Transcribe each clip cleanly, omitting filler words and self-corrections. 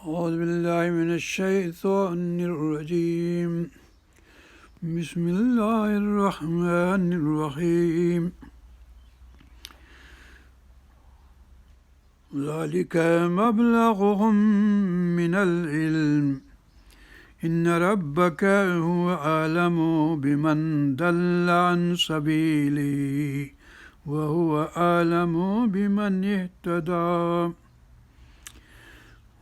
أعوذ بالله من الشيطان الرجيم. بسم الله الرحمن الرحيم. ذلك مبلغهم من العلم. إن ربك هو أعلم بمن ضل عن سبيله وهو أعلم بمن اهتدى.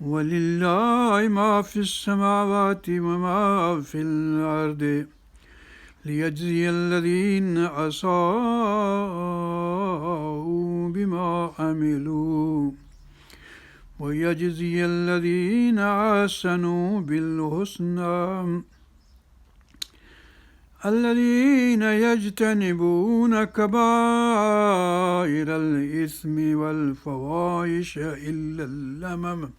ولله ما في السماوات وما في الأرض ليجزي الذين أساءوا بما عملوا ويجزي الذين أحسنوا بالحسنى. الذين يجتنبون كبائر الإثم والفواحش إلا اللمم.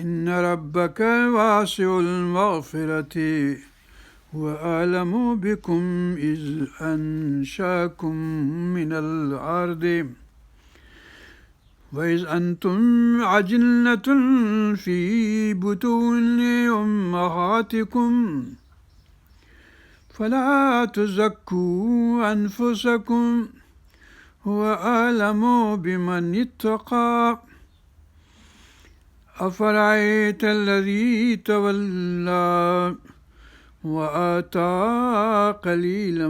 إن ربك واسع المغفرة هو أعلم بكم إذ أنشأكم من الأرض وإذ أنتم أجنة في بطون أمهاتكم فلا تزكوا أنفسكم هو أعلم بمن اتقى. أفرأيت الذي تولى وآتى قليلا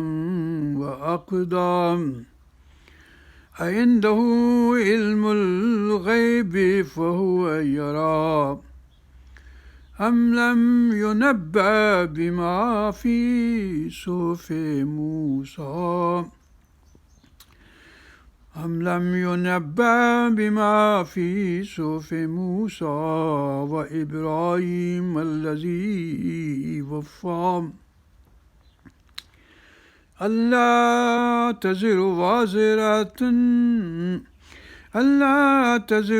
وأقدى أعنده علم الغيب فهو يرى أم لم ينبأ بما في صحف موسى أم لم ينبأ بما في صحف موسى وإبراهيم الذي وفى ألا تزر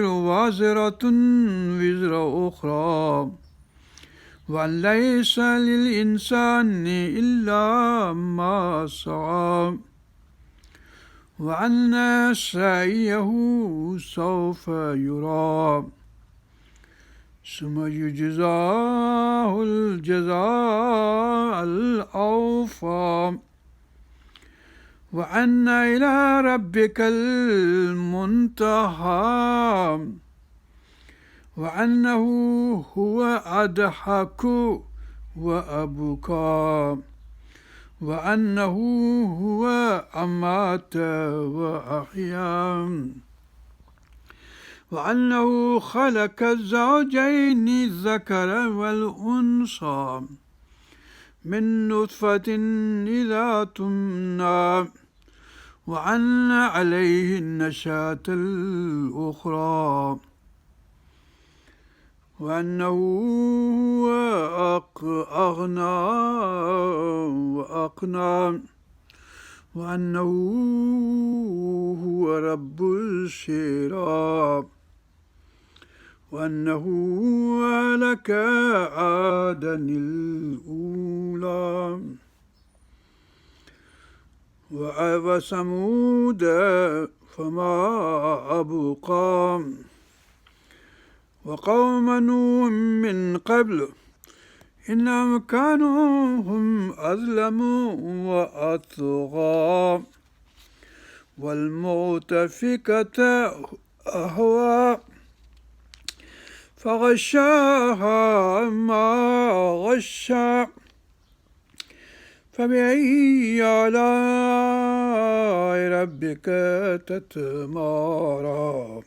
وازرة وزر أخرى وأن ليس للإنسان إلا ما سعى وأن سعيه سوف يرى ثم يجزاه الجزاء الأوفى وأن إلى ربك المنتهى وأنه هو أضحك وأبكى وأنه هو أمات وأحيا وأنه خلق الزوجين الذكر والأنثى من نطفة إذا تمنى وأن عليه النشأة الأخرى وأنه هو أغنى وأقنى وأنه هو رب الشعرى وأنه أهلك عادا الأولى وثمود فما أبقى وقوم نوح من قبل إنهم كانوا هم أظلم وأطغى والمؤتفكة أهوى فغشاها ما غشى فبأي آلاء ربك تتمارى.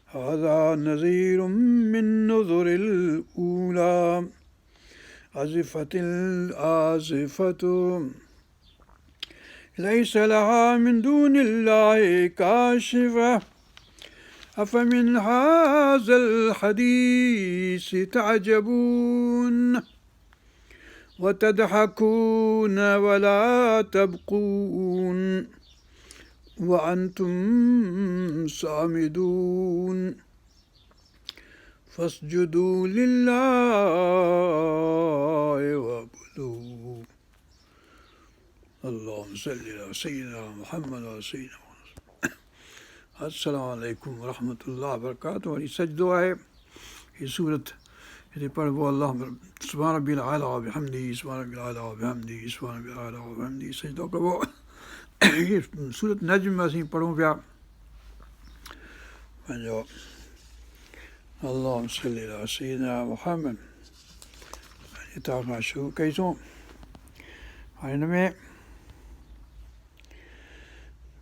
هذا نذير من نذر الأولى أزفت الآزفة ليس لها من دون الله كاشفة. أفمن هذا الحديث تعجبون وتضحكون ولا تبكون وأنتم صامدون. فاسجدوا لله واعبدوا. اللهم صل على سيدنا محمد وعلى سيدنا محمد. السلام عليڪم ورحمة الله وبرڪاته. وري سجدو آهي. هي سورت هتي پڙهبو الله سبحان ربي الاعليٰ وبحمده سبحان ربي الاعليٰ وبحمده سبحان ربي الاعليٰ وبحمده سجدو ڪبو. هي سورت نجم اسين پڙهون پيا پنهنجو اللهم صل علي سيدنا محمد هتان کان شروع ڪئيسون. هاڻي هن ۾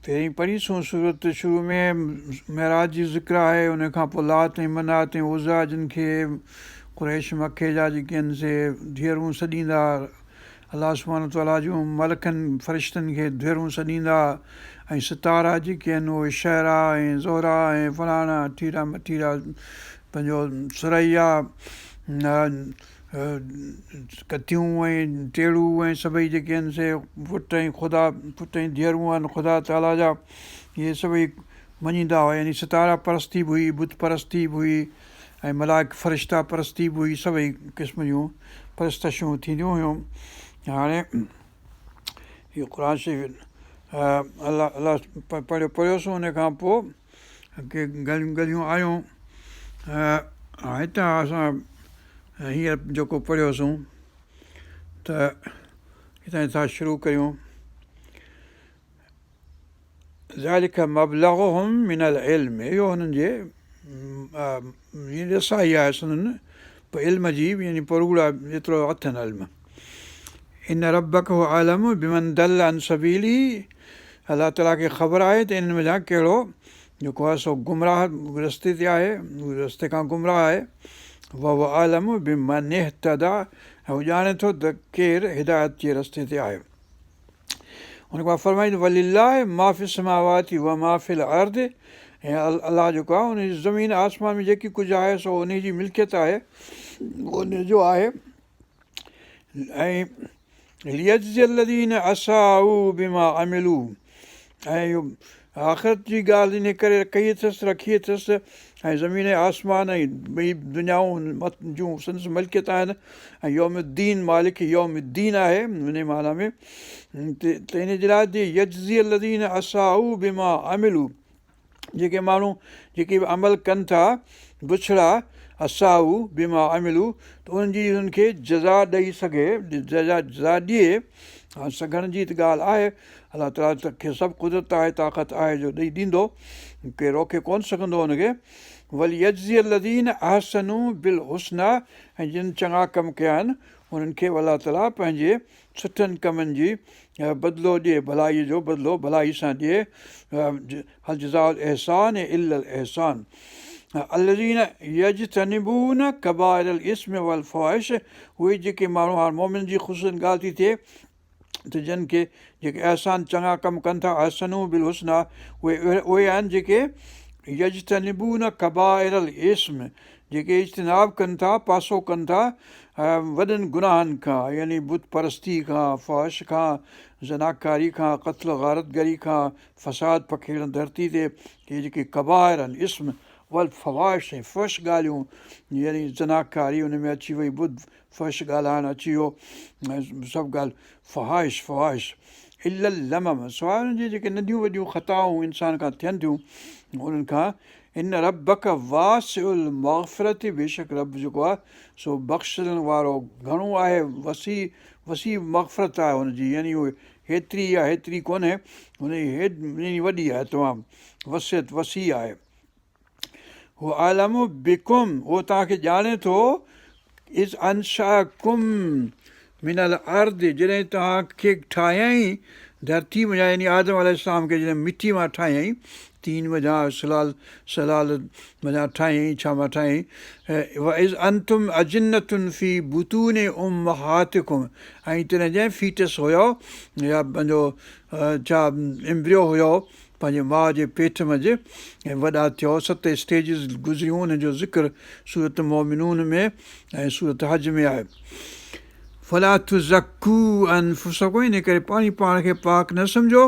پهرين پڙهيسون سورت شروع ۾ معراج جي ذڪر آهي ان کان پوء لات ۽ منات ۽ عزيٰ جن کي قريش مڪي جا جيڪي آهن سي ڌيئرون سڏيندا الله سبحانه وتعاليٰ جون ملڪن فرشتن کي ڌيئرون سڏيندا ۽ ستارا جيڪي آهن اهي شعريٰ ۽ زهرا ۽ فلاڻا ٺيرا مٺيرا پنهنجو ثريا ڪتيون ۽ ٽيڙو ۽ سڀئي جيڪي آهن سي پٽ ۽ خدا پٽ ۽ ڌيئرون آهن خدا تعاليٰ جا اهي سڀئي مڃيندا هئا يعني ستاره پرستي به هئي بت پرستي به هئي ۽ ملائڪ فرشتا پرستي به هئي سڀئي قسم جون پرستشون ٿينديون هيون هاڻي اهو قرآن شريف الله الله پڙهيو پڙهيوسون ان کان پوء ڪي ڳالهيون ڳالهيون آيون هتان اسان هينئر جيڪو پڙهيوسون ته هتان ٿا شروع ڪريون ذلڪ مبلغهم من العلم اهو هنن جي رسائي آهي سندن علم جي يعني پروڙ جيترو اٿن علم ان ربک هو اعلم بمن ضل عن سبيله الله تعاليٰ کي خبر آهي ته انهن منجهان ڪهڙو جيڪو آهي سو گمراهه رستي تي آهي رستي کان گمراهه آهي وهو اعلم بمن اهتديٰ ۽ هو ڄاڻي ٿو ته ڪير هدايت جي رستي تي آهي. ان کان بعد فرمائي ٿو ولله ما في السماوات وما في الارض ۽ الله جيڪو آهي ان جي زمين آسمان ۾ جيڪي ڪجهه آهي سو ان جي ملڪيت آهي ان جو آهي ۽ ليجزي الذين اساءوا بما عملوا ۽ اهو آخرت جي ڳالهه ان ڪري ڪئي اٿس رکي اٿس ۽ زمين ۽ آسمان ۽ ٻئي دنيائون جون سندس ملڪيت آهن ۽ يوم الدين مالڪ يوم الدين آهي ان معنيٰ ۾ ته ان جي لاء يجزي الذين اساءوا بما عملوا جيڪي ماڻهو جيڪي به عمل ڪن ٿا بڇڙا اساءوا بما عملوا ته انهن جي انهن کي جزا ڏئي سگهي جزا جزا ڏئي سگهڻ جي ته ڳالهه آهي الله تعاليٰ کي سڀ قدرت آهي طاقت آهي جو ڏئي ڏيندو ڪير روڪي ڪونه سگهندو ان کي وليجزي الذين احسنوا بالحسنيٰ ۽ جن چڱا ڪم ڪيا آهن انهن کي الله تعاليٰ پنهنجي سٺن ڪمن جي بدلو ڏئي، ڀلائيء جو بدلو ڀلائي سان ڏئي، هل جزاء الاحسان الا الاحسان الذين يجتنبون ڪبائر الاثم والفواحش اهي جيڪي ماڻهو هاڻ مؤمن جي خصوصاً ڳالهه ٿي ٿئي ته جن کي جيڪي احسان چڱا ڪم ڪن ٿا احسنوا بالحسنيٰ اهي اهي آهن جيڪي يجتنبون ڪبائر الاثم جيڪي اجتناب ڪن ٿا، پاسو ڪن ٿا، وڏن گناهن کان، يعني بت پرستي کان، فحش کان، زناڪاري کان، قتل غارت گري کان، فساد پکيڙڻ ڌرتي تي، اهي جيڪي ڪبائر آهن، اثم والفواحش ۽ فحش ڳالهيون، يعني زناڪاري ان ۾ اچي وئي، بد فحش ڳالهائڻ اچي ويو ۽ سڀ ڳالهه فحائش فواحش الا اللمم سواء انهن جي جيڪي ننڍيون وڏيون خطائون انسان کان ٿين ٿيون انهن کان ان ربک واسع المغفرة بيشڪ رب جيڪو آهي سو بخشڻ وارو گهڻو آهي وسيع وسيع مغفرت آهي هن جي يعني اهي هيتري يا هيتري ڪونهي هن جي يعني وڏي آهي تمام وسعت وسيع آهي هو اعلم بڪم اهو توهان کي ڄاڻي ٿو اذ انشاڪم من الارض جڏهن توهان کي ٺاهيائين ڌرتي منجهان يعني آدم عليه السلام کي جڏهن مٽي مان ٺاهيائين طين منجهان سلال سلال منجهان ٺاهيائين ڇا مان ٺاهيائين واذ انتم اجنة في بطون امهاتڪم ۽ تڏهن جڏهن فيٽس هيو يا پنهنجو ڇا امبريو هيو پنهنجي ماء جي پيٽ منجهه ۽ وڏا ٿيو، ست اسٽيجز گذريون ان جو ذڪر سورة مومنون ۾ ۽ سورة حج ۾ آهي. فلا تزڪو انفسڪم ان ڪري پاڻي پاڻ کي پاڪ نه سمجهو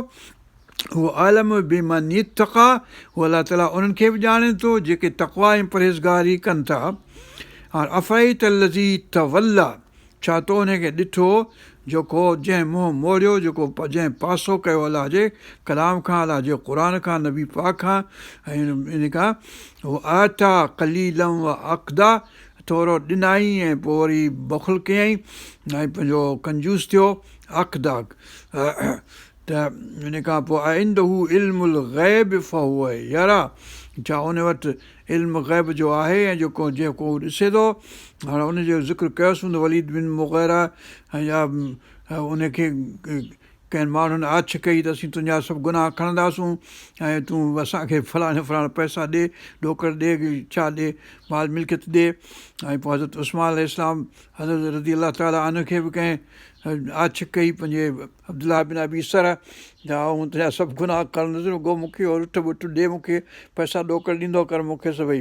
هو اعلم بمن اتقيٰ هو الله تعالي انهن کي به ڄاڻي ٿو جيڪي تقويٰ ۽ پرهيزگاري ڪن ٿا. هاڻ افرايت الذي توليٰ ڇا تو ان کي ڏٺو جيڪو جنهن منهن موڙيو، جيڪو جنهن پاسو ڪيو الله جي ڪلام کان، الله جي قرآن کان، نبي پاڪ کان ۽ ان کان، واعطيٰ قليلا واڪديٰ ٿورو ڏنائين ۽ پوء وري بخل ڪيائين ۽ پنهنجو ڪنجوس ٿيو، اڪديٰ ته ان کان پوء عنده علم الغيب فهو يريٰ ڇا ان وٽ علم غيب جو آهي ۽ جيڪو جيڪو هو ڏسي ٿو. هاڻ ان جو ذڪر ڪيوسون ته وليد بن مغيره يا ان کي ڪنهن ماڻهن آڇ ڪئي ته اسين تنهنجا سڀ گناهه کڻنداسون ۽ تون اسان کي فلاڻا فلاڻا پئسا ڏي، ڏوڪڙ ڏي، ڇا ڏي، مال ملڪيت ڏي ۽ پوء حضرت عثمان عليه السلام حضرت رضي الله تعالٰي عنه کي به ڪنهن آڇ ڪئي پنهنجي عبدالله بن ابي سرح ته آئون تنهنجا سڀ گناهه کڻندس رڳو مون کي اهو اٺ ٻٺ ڏي مون کي پئسا ڏوڪڙ ڏيندو ڪر مون کي سڀئي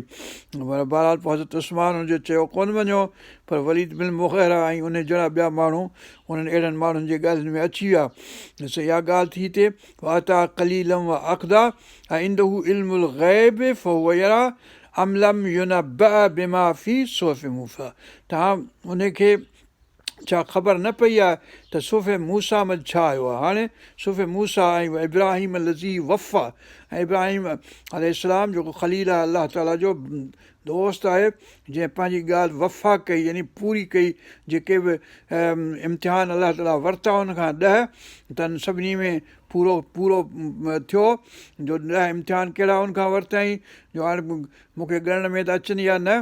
پر بهرحال پوء حضرت عثمان هن جو چيو ڪونه مڃيو پر وليد بن مغيره ۽ ان جهڙا ٻيا ماڻهو انهن اهڙن ماڻهن جي ڳالهين ۾ اچي ويا سو اها ڳالهه ٿي هتي واعطيٰ قليلا واڪديٰ عنده علم الغيب فهو يريٰ ام لم ينبأ بما في صحف موسيٰ ته ان کي ڇا خبر نه پئي آهي ته صحف موسيٰ ۾ ڇا آيو آهي هاڻي صحف موسيٰ ۽ ابراهيم الذي وفيٰ ۽ ابراهيم عليه السلام جيڪو خليل آهي الله تعاليٰ جو دوست آهي جنهن پنهنجي ڳالهه وفا ڪئي يعني پوري ڪئي جيڪي به امتحان الله تعاليٰ ورتا ان کان ڏهه تن سڀني ۾ پورو پورو ٿيو جو ڏهه امتحان ڪهڙا ان کان ورتائين جو هاڻي مون کي ڳڻڻ ۾ ته اچن يا نه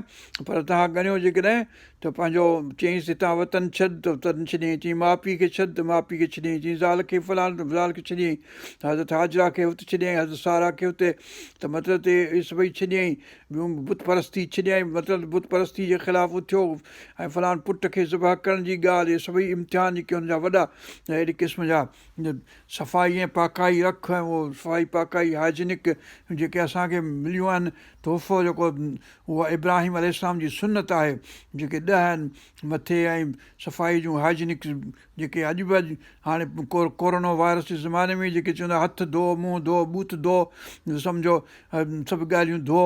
پر توهان ڳڻيو جيڪڏهن ته پنهنجو چيائينس هتان وطن ڇڏ ته وطن ڇڏيائين چيائين ماء پيء کي ڇڏ ته ماء پيء کي ڇڏيائين چيائين زال کي فلان ته زال کي ڇڏيائين حضرت هاجره کي اتي ڇڏيائين حضرت ساره کي اتي ته مطلب ته اهي سڀئي ڇڏيائين ٻيون بت پرستي ڇڏيائين مطلب بت پرستي جي خلاف اٿيو ۽ فلان پٽ کي ذبح ڪرڻ جي ڳالهه اهي سڀئي امتحان جيڪي هن جا وڏا اهڙي قسم جا صفائي ۽ پاڪائي رک ۽ اهو صفائي پاڪائي هائجينڪ جيڪي اسان کي مليون آهن تحفو جيڪو اهو ابراهيم عليه السلام جي سنت آهي جيڪي ڏهه آهن مٿي ۽ صفائي جون هائجينڪ جيڪي اڄ به اڄ هاڻي ڪورونا وائرس جي زماني ۾ جيڪي چوندا هٿ ڌو منهن ڌو ٻوٿ ڌو سمجهو سڀ ڳالهيون ڌو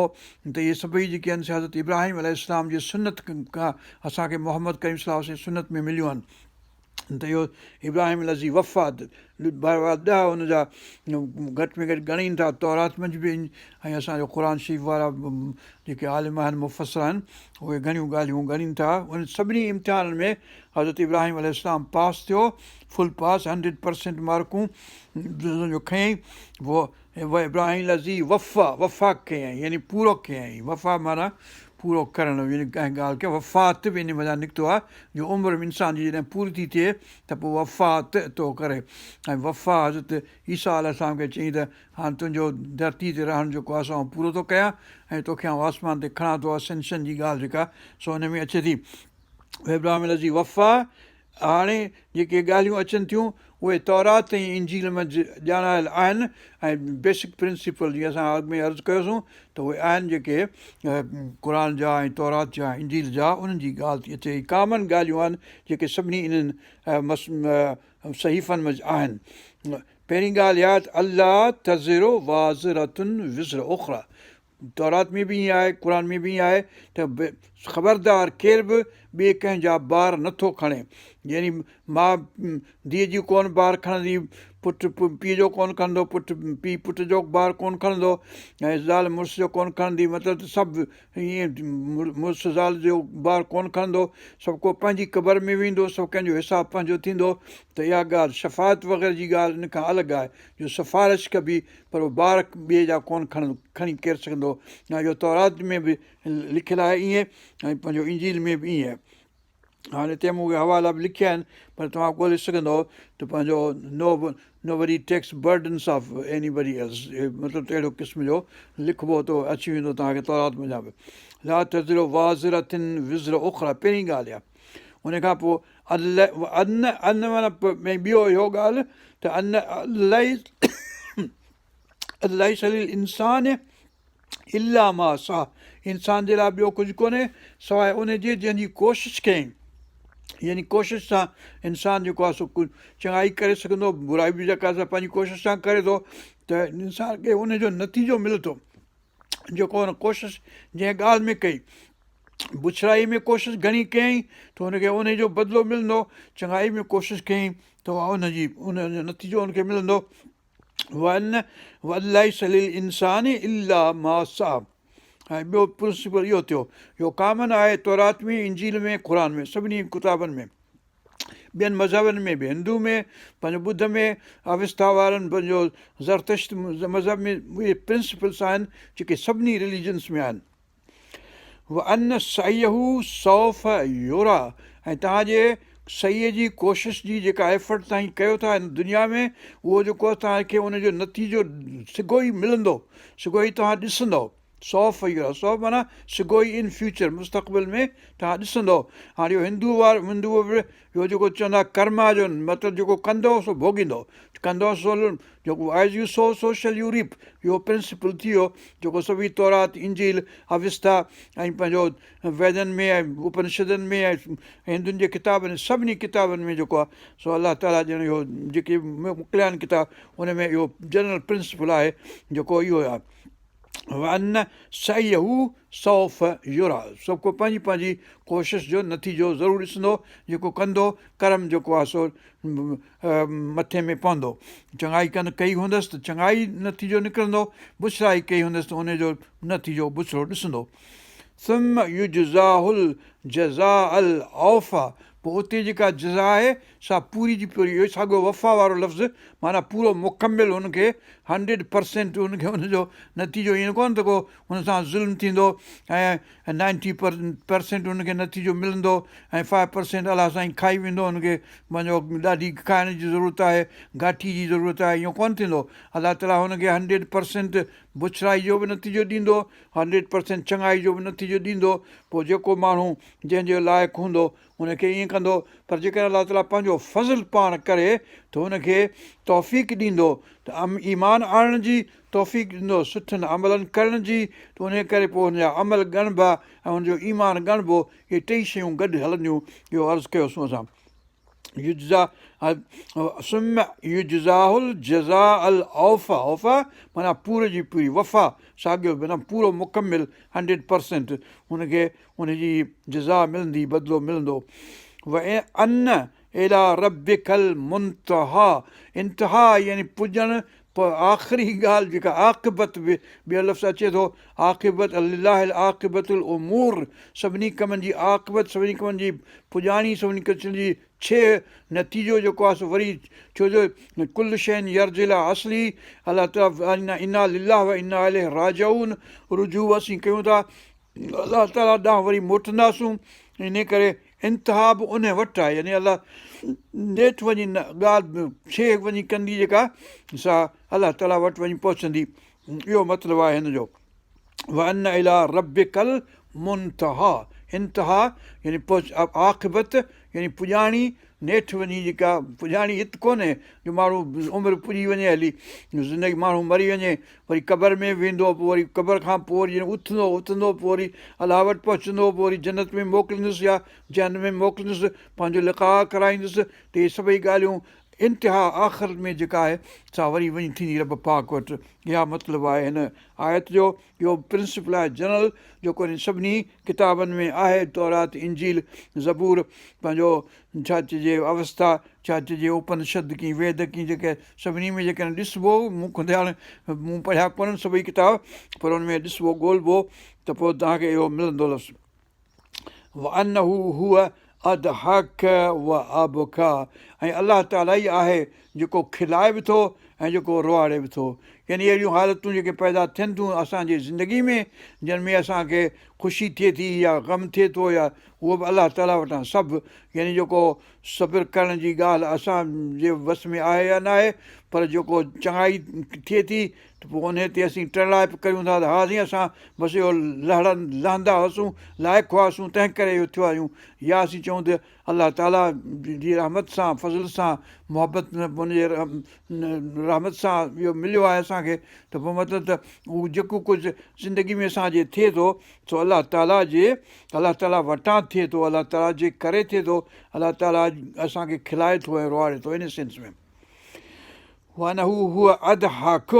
ته اهي سڀئي جيڪي آهن سي حضرت ابراهيم عليه السلام جي سنت کان اسان کي محمد ڪريم صلي الله عليه وسلم جي سنت ۾ مليون آهن ته اهو ابراهيم الذي وفيٰ بهرحال ڏهه ان جا گهٽ ۾ گهٽ ڳڻين ٿا تورات منجهه به ۽ اسان جو قرآن شريف وارا جيڪي عالم آهن مفسر آهن اهي گهڻيون ڳالهيون ڳڻين ٿا ان سڀني امتحانن ۾ حضرت ابراهيم عليه السلام پاس ٿيو فل پاس هنڊريڊ پرسنٽ مارڪون جو کنيائين پوء وابراهيم الذي وفيٰ وفا ڪيائين يعني پورو ڪيائين وفا معنيٰ پورو ڪرڻ يعني ڪنهن ڳالهه کي وفات به ان منجهان نڪتو آهي جو عمر انسان جي جڏهن پوري ٿي ٿئي ته پوء وفات ٿو ڪري ۽ وفا حضرت عيسيٰ عليه السلام کي چيائين ته هاڻ تنهنجو ڌرتي تي رهڻ جيڪو آهي سو آئون پورو ٿو ڪيان ۽ توکي آئون آسمان تي کڻان ٿو اسينشن جي ڳالهه جيڪا سو ان ۾ اچي ٿي ابراهيم الذي وفيٰ هاڻي جيڪي ڳالهيون اچن ٿيون اهي تورات ۽ انجيل منجهه ڄاڻايل آهن ۽ بيسڪ پرنسپل جيئن اسان اڳ ۾ عرض ڪيوسون ته اهي آهن جيڪي قرآن جا ۽ تورات جا ۽ انجيل جا انهن جي ڳالهه ٿي اچي هي ڪامن ڳالهيون آهن جيڪي سڀني انهن صحيفن منجهه آهن پهرين ڳالهه اها ته الا تزر وازرة وزر اخريٰ تورات ۾ به ائين آهي، قرآن ۾ به ائين آهي ته خبردار ڪير به ٻئي ڪنهن جا بار نه ٿو کڻي. يعني ماء ڌيء جي ڪونه بار کڻندي، پٽ پيء جو ڪونه کڻندو، پٽ پيء پٽ جو بار ڪونه کڻندو ۽ زال مڙس جو ڪونه کڻندي مطلب ته سڀ ائين مڙس زال جو بار ڪونه کڻندو، سڀ ڪو پنهنجي قبر ۾ ويندو، سڀ ڪنهن جو حساب پنهنجو ٿيندو ته اها ڳالهه شفاعت وغيره جي ڳالهه ان کان الڳ آهي جو سفارش ڪبي پر اهو بار ٻئي جا ڪونه کڻي ڪير سگهندو. اهو تورات ۾ به لکيل آهي ائين ۽ پنهنجو انجيل ۾ به ائين. هاڻي هتي مون اهي حوالا به لکيا آهن پر توهان ڳولي سگهندؤ ته پنهنجو no nobody takes burdens of anybody else مطلب ته اهڙو قسم جو لکبو ته اچي ويندو توهان کي تورات منجهان به لا تزر وازرة وزر اخريٰ پهرين ڳالهه اها ان کان پوء ان ان معنيٰ ٻيو اهو ڳالهه ته ان ليس للانسان الا ما سعيٰ انسان جي لاء ٻيو ڪجهه ڪونهي سواء ان جي جنهن جي ڪوشش ڪيائين يعني ڪوشش سان انسان جيڪو آهي سو چڱائي ڪري سگهندو برائي به جيڪا سا پنهنجي ڪوشش سان ڪري ٿو ته انسان کي ان جو نتيجو ملي ٿو جيڪو هن ڪوشش جنهن ڳالهه ۾ ڪئي. بڇڙائي ۾ ڪوشش گهڻي ڪيائين ته هن کي انهي جو بدلو ملندو، چڱائي ۾ ڪوشش ڪيائين ته ان جي ان جو نتيجو ان کي ملندو. وان وان ليس للانسان الا ما سعي ۽ ٻيو پرنسپل اهو ٿيو اهو ڪامن آهي تورات ۾ انجيل ۾ قرآن ۾ سڀني ڪتابن ۾ ٻين مذهبن ۾ به هندو ۾ پنهنجو ٻڌ ۾ اوستا وارن پنهنجو زرتشت مذهب ۾ اهي پرنسپلس آهن جيڪي سڀني رليجنس ۾ آهن وان سعيه سوف يريٰ ۽ توهان جي سعي جي ڪوشش جي جيڪا ايفرٽ توهين ڪيو ٿا هن دنيا ۾ اهو جيڪو توهان کي ان جو نتيجو سگهو ئي ملندو سگهو ئي توهان ڏسندؤ سوف يريٰ سوف معنيٰ سگهو ئي ان فيوچر مستقبل ۾ توهان ڏسندؤ هاڻي اهو هندو وارو هندو به اهو جيڪو چوندا ڪرما جو مطلب جيڪو ڪندؤ سو ڀوڳيندؤ ڪندؤ سو جيڪو as you sow so shall you reap اهو پرنسپل ٿي ويو جيڪو سڀئي تورات انجيل اوستا ۽ پنهنجو ويدن ۾ ۽ اپنشدن ۾ ۽ هندن جي ڪتابن سڀني ڪتابن ۾ جيڪو آهي سو الله تعاليٰ ڄڻ اهو جيڪي موڪليا آهن ڪتاب ان ۾ اهو جنرل پرنسپل آهي جيڪو اهو آهي وان سعيه سوف يريٰ سڀ ڪو پنهنجي پنهنجي ڪوشش جو نتيجو ضرور ڏسندو جيڪو ڪندو ڪرم جيڪو آهي سو مٿي ۾ پوندو چڱائي ڪن ڪئي هوندس ته چڱائي نتيجو نڪرندو بڇڙائي ڪئي هوندس ته ان جو نتيجو بڇڙو ڏسندو ثم يجزاه الجزاء الاوفيٰ پوء اتي جيڪا جزا آهي سا پوري جي پوري اهو ساڳيو وفا وارو لفظ معنيٰ پورو مڪمل هن کي هنڊريڊ پرسينٽ هن کي ان جو نتيجو ائين ڪونه ته ڪو هن سان ظلم ٿيندو ۽ نائنٽي پرسينٽ هن کي نتيجو ملندو ۽ فائيو پرسينٽ الله سائين کائي ويندو هن کي پنهنجو ڏاڍي کائڻ جي ضرورت آهي گاٺي جي ضرورت آهي ائين ڪونه ٿيندو الله تعاليٰ هن کي هنڊريڊ پرسينٽ بڇڙائي جو به نتيجو ڏيندو هنڊريڊ پرسينٽ چڱائي جو به نتيجو ڏيندو پوء جيڪو ماڻهو جنهن جو لائق هوندو ان کي ائين ڪندو پر جيڪڏهن الله تعاليٰ پنهنجو فضل پاڻ ڪري ته هن کي توفيق ڏيندو ته ايمان آڻڻ جي توفيق ڏيندو سٺن عملن ڪرڻ جي ته انهيء ڪري پوء هن جا عمل ڳڻبا ۽ هن جو ايمان ڳڻبو اهي ٽئي شيون گڏ هلنديون اهو عرض ڪيوسون اسان يجزا ثم يجزاه الجزاء الاوفيٰ اوفيٰ معنيٰ پوري جي پوري وفا ساڳيو معنيٰ پورو مڪمل هنڊريڊ پرسينٽ هن کي ان جي جزا ملندي، بدلو ملندو. وان الي ربک المنتهيٰ انتها يعني پڄڻ آخري ڳالهه جيڪا عاقبت به ٻيو لفظ اچي ٿو عاقبت لله العاقبة الامور سڀني ڪمن جي عاقبت سڀني ڪمن جي پڄاڻي سڀني ڪمن جي ڇيهه نتيجو جيڪو آهي سو وري ڇو جو ڪل شيء يرجع الي اصله الله تعالي انا لله وانا اليه راجعون رجوع اسين ڪيون ٿا الله تعاليٰ ڏانهن وري موٽنداسون انهي ڪري انتها به ان وٽ آهي يعني الله نيٺ وڃي ڳالهه ڇيهه وڃي ڪندي جيڪا سا الله تعاليٰ وٽ وڃي پهچندي اهو مطلب آهي هن جو وان الي ربڪ المنتهيٰ انتها يعني پهچ عاقبت يعني پڄاڻي نيٺ وڃي جيڪا پڄاڻي هت ڪونهي جو ماڻهو عمر پڄي وڃي هلي زندگي ماڻهو مري وڃي وري قبر ۾ ويندو پوء وري قبر کان پوء وري جڏهن اٿندو اٿندو پوء وري الله وٽ پهچندو پوء وري جنت ۾ موڪليندس يا جهنم ۾ موڪليندس پنهنجو لقاء ڪرائيندس ته اهي سڀئي ڳالهيون انتها آخرت ۾ جيڪا آهي سا وري وڃي ٿيندي رب پاڪ وٽ اها مطلب آهي هن آيت جو اهو پرنسپل آهي جنرل جيڪو انهن سڀني ڪتابن ۾ آهي تورات انجيل زبور پنهنجو ڇا چئجي اوستا ڇا چئجي اپنشد ڪي ويد ڪي جيڪي سڀني ۾ جيڪڏهن ڏسبو مون کي هاڻي مون پڙهيا ڪونهن سڀئي ڪتاب پر ان ۾ ڏسبو ڳولبو ته پوء توهان کي اهو ملندو لفظ وانه هو اضحڪ وابڪيٰ ۽ الله تعاليٰ ئي آهي جيڪو کلائي به ٿو ۽ جيڪو روئاڙي به ٿو يعني اهڙيون حالتون جيڪي پيدا ٿين ٿيون اسان جي زندگي ۾ جن ۾ اسان کي خوشي ٿئي ٿي يا غم ٿئي ٿو يا اهو به الله تعاليٰ وٽان سڀ يعني جيڪو صبر ڪرڻ جي ڳالهه اسان جي وس ۾ آهي يا ناهي پر جيڪو چڱائي ٿئي ٿي ته پوء انهيء تي اسين ٽرڙائپ ڪريون ٿا ته ها سائين اسان بس اهو لهڙن لهندا هئاسون، لائق هئاسون، تنهن ڪري اهو ٿيو آهيون يا اسين چئون ته الله تعاليٰ جي رحمت سان، فضل سان، محبت ان جي رحمت سان اهو مليو آهي اسان کي ته پوء مطلب ته هو جيڪو ڪجهه زندگي ۾ اسان جي ٿئي ٿو سو الله تعاليٰ جي الله تعاليٰ وٽان ٿئي ٿو، الله تعاليٰ جي ڪري ٿئي ٿو، الله تعاليٰ اسان کي کلائي ٿو ۽ روئاڙي ٿو ان سينس ۾. وانه هو اضحڪ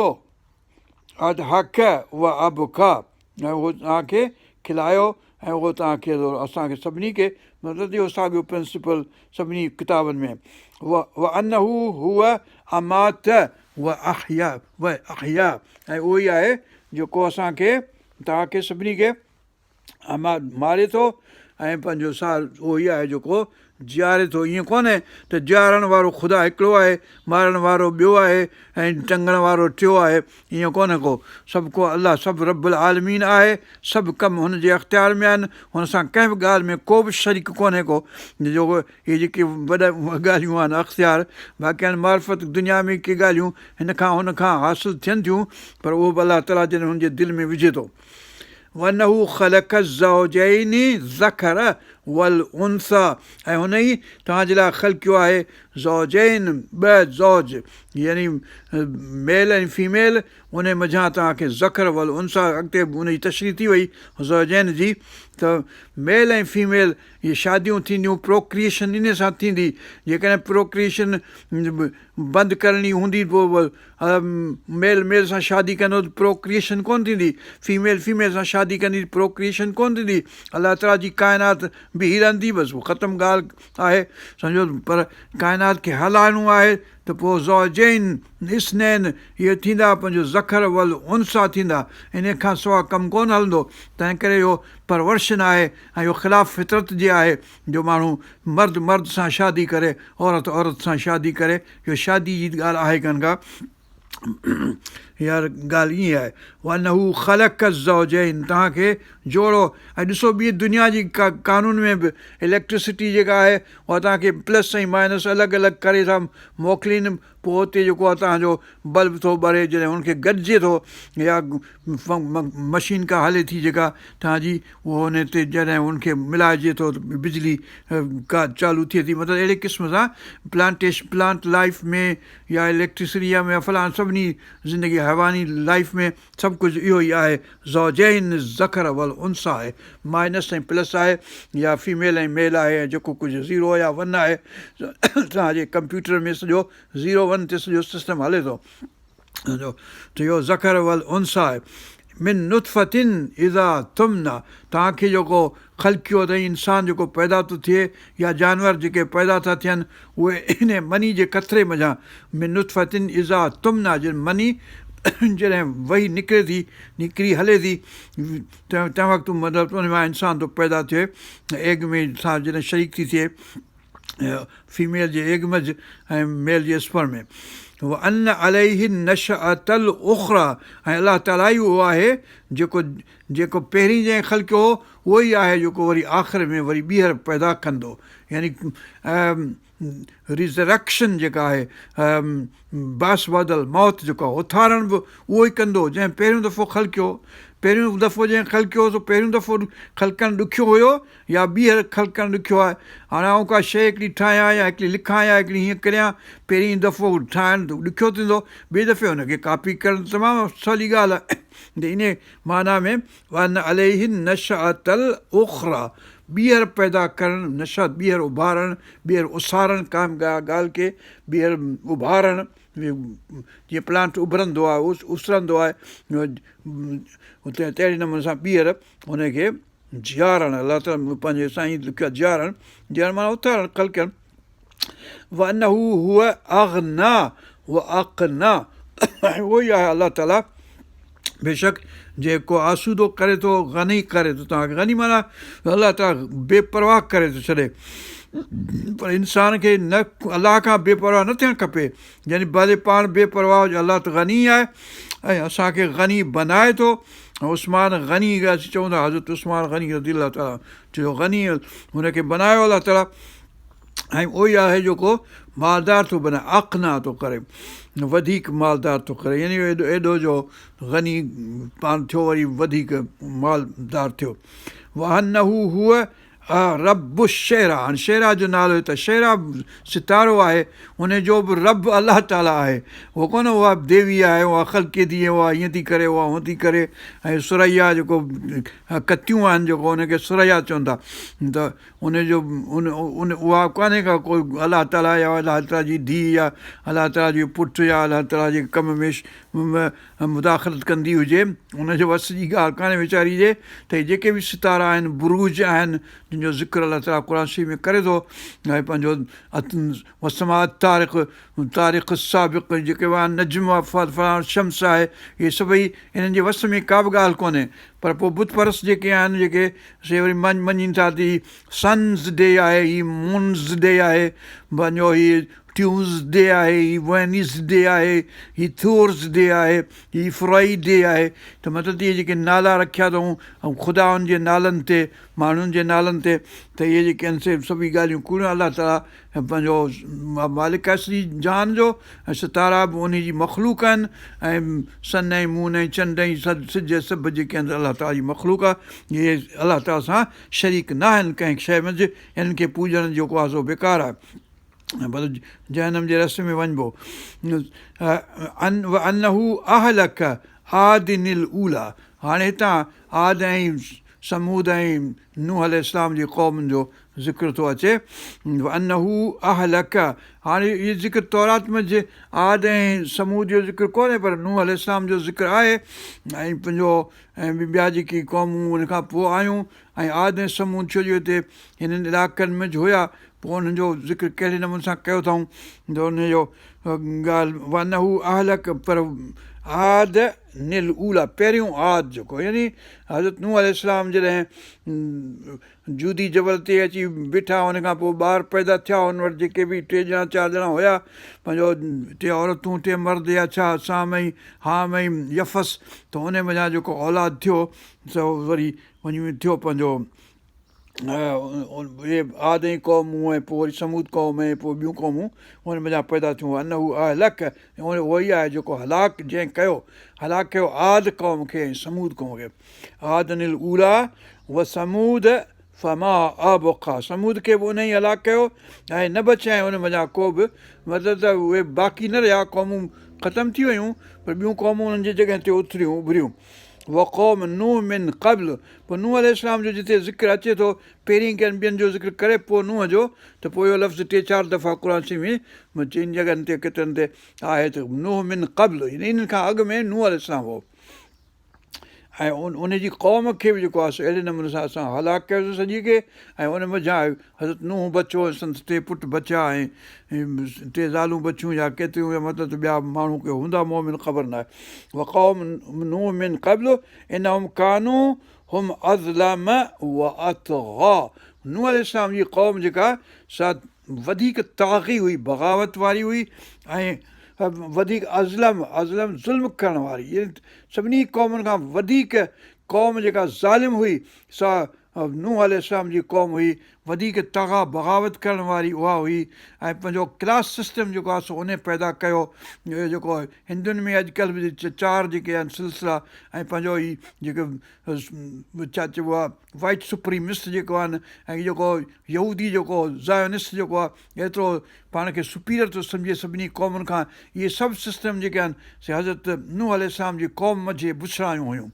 اضحڪ وابڪيٰ ۽ هو توهان کي کلايو ۽ اهو توهان کي اسان کي سڀني کي مطلب اهو ساڳيو پرنسپل سڀني ڪتابن ۾ وانه هو امات واحيا واحيا ۽ اهو ئي آهي جيڪو اسان کي توهان کي سڀني کي امات ماري ٿو ۽ پنهنجو ساهه اهو ئي آهي جيڪو جياري ٿو. ائين ڪونهي ته جيارڻ وارو خدا هڪڙو آهي، مارڻ وارو ٻيو آهي ۽ ٽنگڻ وارو ٽيو آهي، ائين ڪونهي ڪو. سڀ ڪو الله سڀ رب العالمين آهي، سڀ ڪم هن جي اختيار ۾ آهن، هن سان ڪنهن به ڳالهه ۾ ڪو به شريڪ ڪونهي ڪو. جو اهي جيڪي وڏا ڳالهيون آهن اختيار باقي آهن معرفت دنيا ۾ ڪي ڳالهيون هن کان هن کان حاصل ٿين ٿيون پر اهو به الله تعاليٰ جڏهن هن جي دل ۾ وجهي ٿو. وانه خلق الزوجين الذڪر والانثي ۽ هن ئي توهان جي لاء خلقيو آهي زوجين ٻه زوج يعني ميل ۽ فيميل انهي منجهان توهان کي ذڪر والانثي اڳتي ان جي تشريح ٿي وئي زوجين جي ته ميل ۽ فيميل اهي شاديون ٿينديون پروڪريئيشن انهي سان ٿيندي جيڪڏهن پروڪريئيشن بند ڪرڻي هوندي پوء ميل ميل سان شادي ڪندو ته پروڪريئيشن ڪونه ٿيندي، فيميل فيميل سان شادي ڪندي ته پروڪريئيشن ڪونه ٿيندي، الله تعاليٰ جي ڪائنات بيهي رهندي بس ختم ڳالهه آهي سمجهو پر ڪائنات کي هلائڻو آهي ته پوء زوجين اثنين اهي ٿيندا پنهنجو ذڪر والانثيٰ ٿيندا انهي کان سواء ڪم ڪونه هلندو تنهن ڪري اهو پرورشن آهي ۽ اهو خلاف فطرت جي آهي جو ماڻهو مرد مرد سان شادي ڪري عورت عورت سان شادي ڪري اهو شادي جي ڳالهه آهي ڪانه ڪا يار ڳالهه ائين آهي وانه خلق الزوجين توهان کي جوڙو ۽ ڏسو ٻي دنيا جي قانون ۾ به اليڪٽرسٽي جيڪا آهي اها توهان کي پلس ۽ مائنس الڳ الڳ ڪري ٿا موڪلين پوء اتي جيڪو آهي توهان جو بلب ٿو ٻري جڏهن هن کي گڏجي ٿو يا مشين ڪا هلي ٿي جيڪا توهان جي اهو ان تي جڏهن ان کي ملائجي ٿو ته بجلي ڪا چالو ٿئي ٿي مطلب اهڙي قسم سان پلانٽيش پلانٽ لائف ۾ يا اليڪٽرسٽي يا فلان سڀني زندگي حيواني لائف ۾ سڀ ڪجهه اهو ئي آهي زوجين الذڪر والانثيٰ آهي مائنس ۽ پلس آهي يا فيميل ۽ ميل آهي ۽ جيڪو ڪجهه زيرو يا ون آهي توهان جي ڪمپيوٽر ۾ سڄو زيرو ون تي سڄو سسٽم هلي ٿو ته اهو ذڪر والانثيٰ آهي من نطفة اذا تمنيٰ توهان کي جيڪو خلقيو اٿئي انسان جيڪو پيدا ٿو ٿئي يا جانور جيڪي پيدا ٿا ٿين اهي انهي مني جي قطري منجهان من نطفة اذا تمنيٰ جڏهن مني جڏهن وهي نڪري ٿي نڪري هلي ٿي تنهن وقت مطلب ان مان انسان ٿو پيدا ٿئي ايگ ۾ سان جڏهن شريڪ ٿي ٿئي فيميل جي ايگ منجه ۽ ميل جي اسپرم ۾ وان عليه النشأة الاخري ۽ الله تعالي ئي اهو آهي جيڪو جيڪو پهرين جنهن خلقيو هو اهو ئي آهي جيڪو وري آخر ۾ وري ٻيهر پيدا ڪندو يعني ريزريڪشن جيڪا آهي بعث بعد الموت جيڪو آهي اٿارڻ به اهو ئي ڪندو جنهن پهريون دفعو خلقيو پهريون دفعو جنهن خلقيو سو پهريون دفعو خلقڻ ڏکيو هيو يا ٻيهر خلقڻ ڏکيو آهي. هاڻي آئون ڪا شيء هڪڙي ٺاهيان يا هڪڙي لکان يا هڪڙي هيئن ڪريان، پهرين دفعو ٺاهڻ ڏکيو ٿيندو، ٻئي دفعي ان کي ڪاپي ڪرڻ تمام سولي ڳالهه آهي. ته انهيء معنيٰ ۾ وان عليه النشأة الاخريٰ ٻيهر پيدا ڪرڻ، نشأت ٻيهر اڀارڻ، ٻيهر اسارڻ ڪا ڳالهه کي ٻيهر اڀارڻ، جيئن پلانٽ اڀرندو آهي، اسرندو آهي، تهڙي نموني سان ٻيهر ان کي جيارڻ، الله تعاليٰ پنهنجي سائين لکيو آهي جيارڻ، جيارڻ معنيٰ اٿارڻ، خلقڻ، وانه هو اغنيٰ واقنيٰ ۽ اهو ئي آهي الله تعاليٰ بيشڪ جيڪو آسودو ڪري ٿو غني ڪري ٿو توهان کي غني معنيٰ الله تعاليٰ بي پرواهه ڪري ٿو ڇڏي پر انسان کي نه الله کان بي پرواهه نه ٿيڻ کپي يعني ڀلي پاڻ بي پرواهه هجي الله ته غني آهي ۽ اسان کي غني بنائي ٿو ۽ عثمان غني کي اسين چئون ٿا حضرت عثمان غني رضي الله تعالٰي چيو غني هن کي بنايو الله تعالٰي ۽ اهو ئي آهي جيڪو مالدار ٿو بنائي اقنيٰ ٿو ڪري وڌيڪ مالدار ٿو ڪري يعني ايڏو ايڏو جو غني پاڻ ٿيو وري وڌيڪ مالدار ٿيو وانه هو رب الشعريٰ هاڻي شعريٰ جو نالو ته شعريٰ ستارو آهي ان جو به رب الله تعاليٰ آهي اهو ڪونه اها ديوي آهي اها خلقي ٿي اها هيئن ٿي ڪري اها هونئن ٿي ڪري ۽ ثريا جيڪو ڪتيون آهن جيڪو ان کي ثريا چون ٿا ته ان جو ان ان اها ڪانهي ڪا ڪو الله تعاليٰ يا الله تعاليٰ جي ڌيء يا الله تعاليٰ جو پٽ يا الله تعاليٰ جي ڪم ۾ مداخلت ڪندي هجي، ان جي وس جي ڳالهه ڪانهي ويچاري جي ته هي جيڪي به ستارا آهن، بروج آهن، جن جو ذڪر الله تعاليٰ قرآن شريف ۾ ڪري ٿو ۽ پنهنجو والسماء الطارق طارق السابق جيڪي به آهن نجم فلاڻو شمس آهي اهي سڀئي انهن جي وس ۾ ڪا به ڳالهه ڪونهي پر پوء بت پرست جيڪي آهن جيڪي سي وري مڃين ٿا ته هي سنز ڊي آهي هي مونز ڊي آهي پنهنجو هي ٽيوز ڊي آهي، هي وينس ڊي آهي، هي ٿورس ڊي آهي، هي فرائي ڊي آهي ته مطلب ته اهي جيڪي نالا رکيا اٿئون ۽ خدائن جي نالن تي ماڻهن جي نالن تي ته اهي جيڪي آهن سي سڀئي ڳالهيون ڪوڙيون الله تعاليٰ پنهنجو مالڪ آهي سڄي جهان جو ۽ ستارا به انهي جي مخلوق آهن ۽ سن ۽ مون ۽ چنڊ ۽ سج سڀ جيڪي آهن الله تعاليٰ جي مخلوق آهي اهي الله تعاليٰ سان شريڪ نه آهن ڪنهن شيء منجهه انهن کي پوڄڻ جيڪو آهي سو بيڪار آهي پر جهنم جي رستي ۾ وڃبو. وانه اهلڪ عادا الاوليٰ هاڻي هتان عاد ۽ ثمود ۽ نوح عليه السلام جي قومن جو ذڪر ٿو اچي. وانه اهلڪ هاڻي اهو ذڪر تورات منجه عاد ۽ ثمود جو ذڪر ڪونهي پر نوح عليه السلام جو ذڪر آهي ۽ پنهنجو ۽ ٻيا جيڪي قومون ان کان پوء آيون ۽ عاد ۽ ثمود ڇو جو هتي هنن علائقن منجه هيا پوء انهن جو ذڪر ڪهڙي نموني سان ڪيو اٿائون ته ان جو ڳالهه وانه اهلڪ پر عادا الاوليٰ پهريون عاد جيڪو يعني حضرت نوح عليه السلام جڏهن جودي جبل تي اچي بيٺا ان کان پوء ٻار پيدا ٿيا ان وٽ جيڪي به ٽي ڄڻا چار ڄڻا هيا پنهنجو ٽي عورتون ٽي مرد يا ڇا سام ۽ حام ۽ يفث ته ان منجهان جيڪو اولاد ٿيو سو وري وڃي ٿيو پنهنجو اهي عاد ۽ قومون ۽ پوء وري ثمود قوم ۽ پوء ٻيون قومون ان منجهان پيدا ٿيون انه اهلڪ اهو ئي آهي جيڪو هلاڪ جنهن ڪيو هلاڪ ڪيو عاد قوم کي ۽ ثمود قوم کي عادا الاوليٰ وثمود فما ابقيٰ ثمود کي به ان ئي هلاڪ ڪيو ۽ نه بچايائين ان منجهان ڪو به مطلب ته اهي باقي نه رهيا قومون ختم ٿي ويون پر ٻيون قومون انهن جي جڳهه تي اٿريون اڀريون وقوم نوح من قبل پوء نوح عليه السلام جو جتي ذڪر اچي ٿو پهرين ڪن ٻين جو ذڪر ڪري پوء نوح جو ته پوء اهو لفظ ٽي چار دفعا قرآن شريف ۾ چئن جڳهن تي ڪيترن تي آهي ته نوح من قبل يعني انهن کان اڳ ۾ نوح عليه السلام هو ۽ ان جي قوم کي به جيڪو آهي سو اهڙي نموني سان اسان هلاڪ ڪيوسين سڄي کي ۽ ان منجهان حضرت نوح بچيو ۽ سندس ٽي پٽ بچيا ۽ ٽي زالون بچيون يا ڪيتريون يا مطلب ته ٻيا ماڻهو ڪي هوندا مؤمن خبر ناهي وقوم نوح من قبل انهم ڪانوا هم اظلم واطغيٰ نوح عليه السلام جي قوم جيڪا سا وڌيڪ طاغي هئي بغاوت واري هئي ۽ وڌيڪ اظلم اظلم ظلم ڪرڻ واري يعني سڀني قومن کان وڌيڪ قوم جيڪا ظالم هئي سا نوح عليه السلام جي قوم هئي، وڌيڪ طغيٰ، بغاوت ڪرڻ واري اها هئي ۽ پنهنجو ڪلاس سسٽم جيڪو آهي سو انهي پيدا ڪيو اهو جيڪو هندن ۾ اڄڪلهه به چار جيڪي آهن سلسلا ۽ پنهنجو هي جيڪي ڇا چئبو آهي وائيٽ سپريمسٽ جيڪو آهن ۽ جيڪو يهودي جيڪو زايونسٽ جيڪو آهي ايترو پاڻ کي سپيريئر ٿو سمجهي سڀني قومن کان اهي سڀ سسٽم جيڪي آهن سي حضرت نوح عليه السلام جي قوم منجهه بڇڙايون هيون.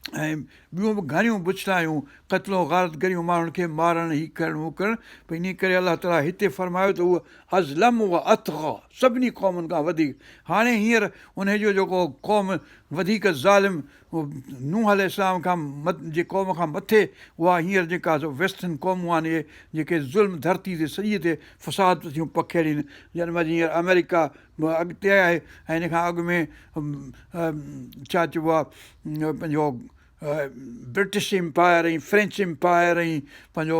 ۽ ٻيون به گهڻيون بڇڙايون، قتل و غارت گريون، ماڻهن کي مارڻ، هي ڪرڻ هو ڪرڻ، پوء انهيء ڪري الله تعاليٰ هتي فرمايو ته هو اظلم و اطغيٰ، سڀني قومن کان وڌيڪ، هاڻي هينئر انهيء جو جيڪو قوم وڌيڪ ظالم نوح عليه السلام کان جي قوم کان مٿي اها هينئر جيڪا سو ويسٽرن قومون آهن اهي جيڪي ظلم ڌرتي تي سڄي تي فساد ٿيون پکيڙين جن مان هينئر آمريڪا به اڳتي آهي ۽ ان کان اڳ ۾ ڇا چئبو آهي پنهنجو برٽش ايمپائر ۽ فرينچ ايمپائر ۽ پنهنجو.